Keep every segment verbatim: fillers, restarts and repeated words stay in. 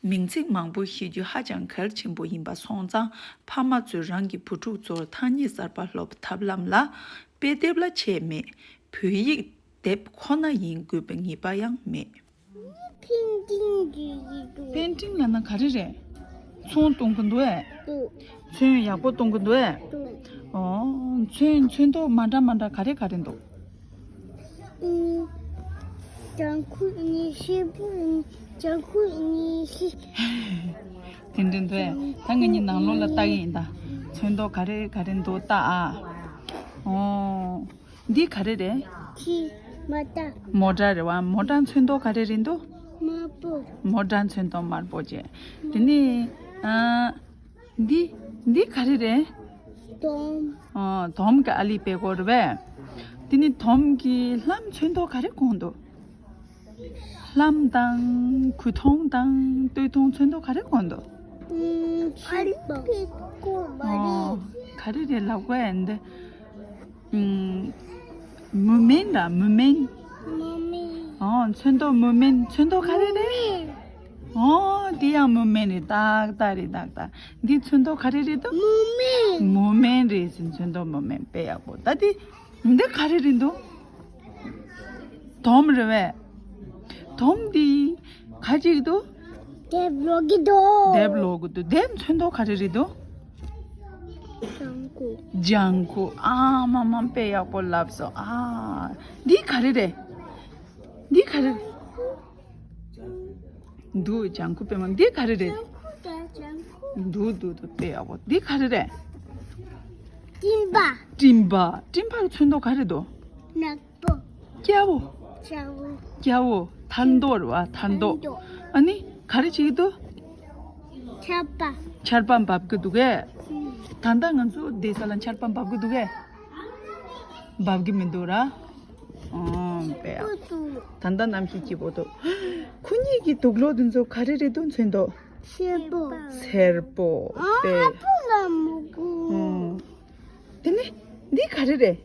མིང་ཚིག་མང་པོ་ཤེས་རྒྱུ་ཧ་ཅང་གལ་ཆེན་པོ་ཡིན་པ་སོང་ཙང་། ཕ་མ་ཚོས་རང་གི་བུ་ཕྲུག་ཚོར་ཐ་སྙད་གསར་པ་སློབ་ཐབས་ལམ་ལ་དཔེ་དེབ་ལ་ཆད་མེད་བོད་ཡིག་དེབ་ཁོ་ན་ཡིན་དགོས་པའི་ངེས་པ་ཡང་མེད། པེན་ཊིང་གི་ཡིག་འདུག་པེན་ཊིང་ལབ་ན་ག་རེ་རེད། ཚོན་གཏོང་གི་འདུག་ཨེ། འདུག་ཚོན་ཡག་པོ་གཏོང་གི་འདུག་ཨེ། འདུག་ཨོ། ཚོན་ཚོན་མདོག་མ་འདྲ་མ་འདྲ་ག་རེ་ག་རེ་འདུག་ཨུམ། ལྗང་ཁུ་ནི་ཤེལ་བུ་ནི་ལྗང་ཁུ་ནི་ཤེལ། དེ་འདྲ་འདུག་ཨེ། ད་ང་གཉིས་ནང་ལོགས་ལ་ལྟ་གི་ཡིན་ད། ཚོན་མདོག་ག་རེ་ག་རེ་འདུག་ལྟ་ཨ། ཨོ། འདི་ག་རེ་རེད། ཁྱི། མོ་ཊ། མོ་ཊ་རེད་བ། མོ་ཊ་ཚོན་མདོག་ག་རེ་རེད་འདུག་དམར་པོ། མོ་ཊ་ཚོན་མདོག་དམར་པོ་བྱས། དེ་ནས་ཨ། འདི། འདི་ག་རེ་རེད། དོམ། ཨ། དོམ་གྱི་ཨ་ལི་པད་ཀོ་རེད་བས། དེ་ནས་དོམ་གྱི་ལྷམ་ཚོན་མདོག་ག་རེ་གོན་འདུག་ལྷམ་དང་གོས་ཐུང་དང་སྟོད་ཐུང་ཚོན་མདོག་ག་རེ་གོན་འདུག་ཨུམ། ཨ་ལི་པད་ཀོ་མ་རེད། ཨོ། ག་རེ་རེད་ལབ་དགོས་ཨ་འདི། ཨུམ། མུ་མེན་ར་མུ་མེན། མུ་མེན། ཨོ། ཚོན་མདོག་མུ་མེན། ཚོན་མདོག་ག་རེ་རེད། མུ་མེན། ཨོ། འདི་ཡང་མུ་མེན་རེད། ཏག་ཏག་རེད། ཏག་ཏག་འདི་ཚོན་མདོག་ག་རེ་རེད་དོ། མུ་མེན། མུ་མེན་རེད་ཟེར། ཚོན་མདོག་མུ་མེན། དཔེ་ཡག་པོ། ད་འདི། འདི་ག་རེ་རེད་འདུག་དོམ་རེད་བས། དོམ་འདི་ག་ཅིག་འདུག་དེབ་ཀློག་གི་འདུག་དེབ་ཀློག་གི་འདུག་དེབ་ཚོན་མདོག་ག་རེ་རེད་འདུག་ལྗང་ཁུ། ལྗང་ཁུ། ཨ་མ་མ། དཔེ་ཡག་པོ་ལབ་སོང་། ཨ། འདི་ག་རེ་རེད། འདི་ག་རེ་རེད། འདུག་ལྗང་ཁུ་པད་མ། འདི་ག་རེ་རེད། ལྗང་ཁུ་དང་ལྗང་ཁུ། འདུག་འདུག་འདུག་དཔེ་ཡག་པོ། འདི་ག་རེ་རེད། སྤྲིན་པ། སྤྲིན་པ། སྤྲིན་པ་གི་ཚོན་མདོག་ག་རེ་འདུག་ནག་པོ། སྐྱ་བོ། སྐྱ་བོ། སྐྱ་བོ། ཐར་མདོག་རེད་བ། ཐར་མདོག་ཐར་མདོག་ཨ་ནི་ག་རེ་བྱེད་ཀྱི་འདུག་ཆར་པ། ཆར་པ་འབབ་ཀྱི་འདུག་གས། ཨུམ། ད་ལྟ་ང་ཚོ་བསྡད་ས་ལ་ཆར་པ་འབབ་ཀྱི་འདུག་གས། འབབ་ཀྱི་མི་འདུག་ར། ཨོ། དཔེ་ཡག་ད་ལྟ་གནམ་གཤིས་སྐྱིད་པོ་འདུག་ཁོ་གཉིས་ཀྱི་དུག་ལོག་འདི་ཚོ་ག་རེ་རེད་འདུག་ཚོན་མདོག་སེར་པོ། སེར་པོ། ཨ། དཔེ། ཨ་ཕོ་ལ་མོ་གུ། ཨོ། དེ་ནས་འདི་ག་རེ་རེད།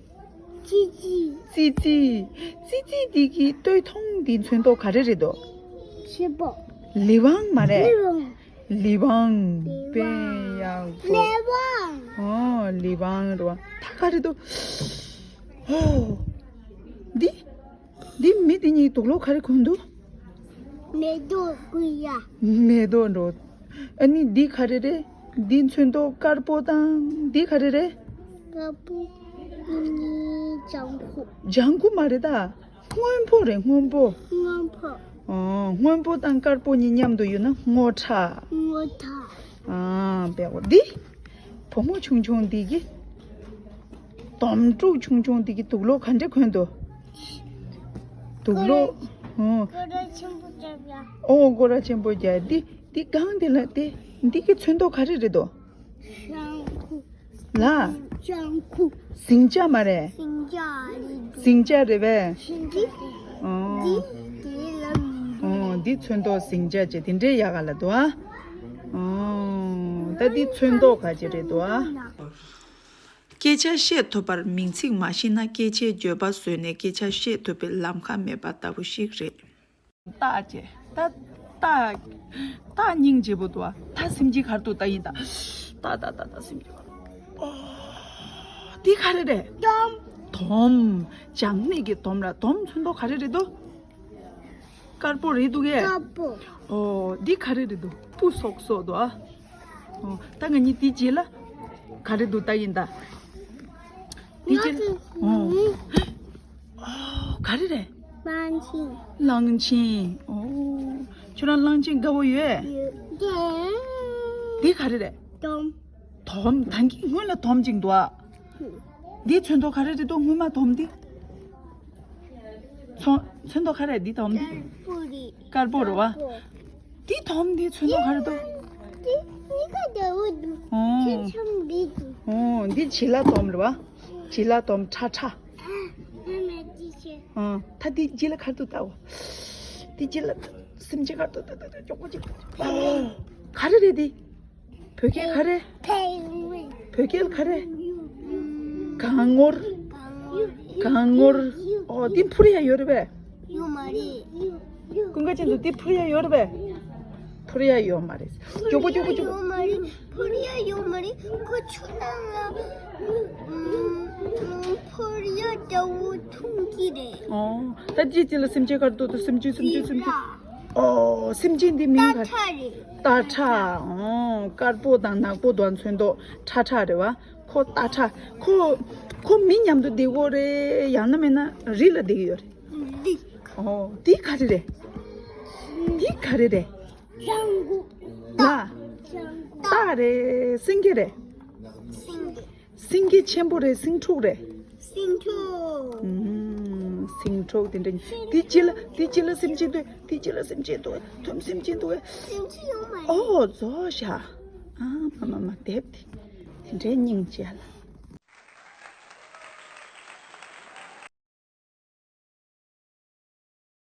ཙི་ཙི། ཙི་ཙི། ཙི་ཙི་འདི་གི་སྟོད་ཐུང་འདི་ཚོན་མདོག་ག་རེ་རེད་འདུག་སེར་པོ། ལི་ཝང་མ་རེད། ལི་ཝང་། ལི་ཝང་། དཔེ་ཡག་པོ། ལི་ཝང་། ཨོ། ལི་ཝང་རེད་བ། ད་ག་རེ་འདུག་ཨོ། འདི། འདི་མི་དེ་གཉིས་དུག་ལོག་ག་རེ་གོན་འདུག་མེ་ཏོག་གུ་ཡ། མེ་ཏོག་འགྲོ། ཨ་ནི་འདི་ག་རེ་རེད། འདི་ཚོན་མདོག་དཀར་པོ་དང་འདི་ག་རེ་རེད། དཀར་པོ། ཨ་ནི་ལྗང་ཁུ། ལྗང་ཁུ་མ་རེད་ད། སྔོན་པོ་རེད། སྔོན་པོ། སྔོན་པོ། ཨོ། སྔོན་པོ་དང་དཀར་པོ་གཉིས་མཉམ་དུ་ཡོད་ན་སྔོ་ཁྲ། སྔོ་ཁྲ། ཨ། དཔེ་ཡག་པོ། འདི་བུ་མོ་ཆུང་ཆུང་འདི་གི། དོམ་ཕྲུག་ཆུང་ཆུང་འདི་གི་དུག་ལོག་ག་འདྲ་གོན་འདུག་དུག་ལོག་ཨོ། སྐོར་ར་ཆེན་པོ་རྒྱབ་ཡ། ཨོ། སྐོར་ར་ཆེན་པོ་རྒྱབ། འདི་འདི་སྒང་འདི་ལ་དེ་འདི་གི་ཚོན་མདོག་ག་རེ་རེད་དོ། ལྗང་ཁུ། ལ། ལྗང་ཁུ། ཟིང་ཆ་མ་རེད། ཟིང་ཆ་རེད་འདུག་ཟིང་ཆ་རེད་པས། ཟིང་ཆ་རེད། ཨོ། འདི་དེ་ལ་མི་འདུག་ཨོ། འདི་ཚོན་མདོག་ཟིང་ཆ་བྱས་དེ་འདྲའི་ཡག་ག་ལ་འདུག་ཨ། ཨོ། ད་འདི་ཚོན་མདོག་ག་ཅི་རེད་འདུག་ཨ། སྐད་ཆ་བཤད་ཐུབ་པར་མིང་ཚིག་མ་ཤེས་ན་སྐད་ཆའི་བརྗོད་པ་བཟོས་ནས་སྐད་ཆ་བཤད་ཐུབ་པའི་ལམ་ཁ་མེད་པ་ལྟ་བུ་ཞིག་རེད། རྟགས་བྱས། ད་རྟགས། རྟགས་སྙིང་རྗེ་པོ་འདུག་ཨ། ད་སེམས་ཅན་གར་དུ་ལྟ་ཡིན་ད། ད་ད་ད་ད་སེམས་ཅན་གར་དུ། ཨོ། འདི་ག་རེ་རེད། དོམ། དོམ། ལྗང་ནག་གི་དོམ་ར། དོམ་ཚོན་མདོག་ག་རེ་རེད་དོ། དཀར་པོ་རེད་འདུག་གས། དཀར་པོ། ཨོ། འདི་ག་རེ་རེད་འདུག་སྤུ་སོག་སོག་འདུག་ཨ། ཨོ། ད་ང་གཉིས་དེ་རྗེས་ལ་ག་རེ་འདུག་ལྟ་ཡིན་ད། དེ་རྗེས་ལ། ང་ཨོ། ཨོ། ག་རེ་རེད། གླང་ཆེན། གླང་ཆེན། ཨོ། ཁྱོད་རང་གླང་ཆེན་དགའ་བོ་ཡོད། ཡོད། དེ་ག་རེ་རེད། དོམ། དོམ། ད་གིན་སྔོན་ལ་དོམ་ཅིག་འདུག་ཨ། འདི་ཚོན་མདོག་ག་རེ་རེད་དོ། སྔོན་མ་དོམ་འདི། ཚོན་ཚོན་མདོག་ག་རེ་འདི་དོམ་འདི། དཀར་པོ་རེད། དཀར་པོ་རེད་བ། དཀར་པོ། འདི་དོམ་འདི་ཚོན་མདོག་ག་རེ་འདུག་འདི་གཉིས་ཀ་འདྲ་བོ་འདུག་ཨོ། ཆེ་ཆུང་འདི་འདུག་ཨོ། འདི་བྱི་ལ་དོམ་རེད་བ། བྱི་ལ་དོམ་ཁྲ་ཁྲ། ཨ་མ་འདི་ཆེ། ཨོ། ད་འདི་བྱི་ལ་གར་དུ་ལྟ་འོ། འདི་བྱི་ལ་སེམས་ཅན་གར་དུ་ལྟ་ལྟ་ལྟ་མགྱོགས་པོ་ཅིག་ཨོ། ག་རེ་རེད་འདི། བོད་སྐད་ག་རེ། བོད་སྐད་ག་རེ། གངས་ངོར། གངས་ངོར། ཨོ། འདི་འཕུར་ཡ་ཡོད་རེད་པས། ཡོད་མ་རེད། ཀུན་དགའ་ཅན་དུ་འདི་འཕུར་ཡ་ཡོད་རེད་པས། ཕོར་ཡ་ཡོད་མ་རེད། མགྱོགས་པོ་མགྱོགས་པོ་མགྱོགས་པོ། ཡོད་མ་རེད། ཕོར་ཡ་ཡོད་མ་རེད། ཁོ་ཆུ་ནང་ལ་ཕོར་ཡ་རྒྱལ་པོ་འཐུང་གི་རེད། ཨོ། ད་ཅི་ཅི་ལ་སེམས་ཅན་ག་རེ་འདུག་སེམས་ཅན་སེམས་ཅན་སེམས་ཅན། ཨོ་སེམས་ཅན་འདི་མིང་ག་རེད། སྟག་ཁྲ་རེད། སྟག་ཁྲ། ཨོ་དཀར་པོ་དང་ནག་པོ་དང་ཚོན་མདོག་ཁྲ་ཁྲ་རེད་བ། ཁོ་སྟག་ཁྲ། ཁོ་ཁོ་མི་མཉམ་དུ་བསྡད་ཀྱི་ཡོད་རེད། ཡང་ན་མིན་ན་རི་ལ་བསྡད་ཀྱི་ཡོད་རེད། འདི། ཨོ་འདི་ག་རེ་རེད། འདི་ག་རེ་རེད། ལྗང་གུ། ལ། ལྗང་གུ། སྟག་རེད། སེང་གེ་རེད། སེང་གེ། སེང་གེ་ཆེན་པོ་རེད། སེང་ཕྲུག་རེད། སེང་ཕྲུག་ཨུམ། སེང་ཕྲུག་དེ་འདྲ། དེ་ཅི་ལ་དེ་ཅི་ལ་སེམས་ཅན་འདུག་དེ་ཅི་ལ་སེམས་ཅན་འདུག་ཐོམ་སེམས་ཅན་འདུག་སེམས་ཅན་ཡོད་མ་རེད། ཨོ་རྫོགས་ཤག་ཨ་མ་མ་མ་དེབ་དེ་དེ་འདྲའི་སྙིང་རྗེ་ལ།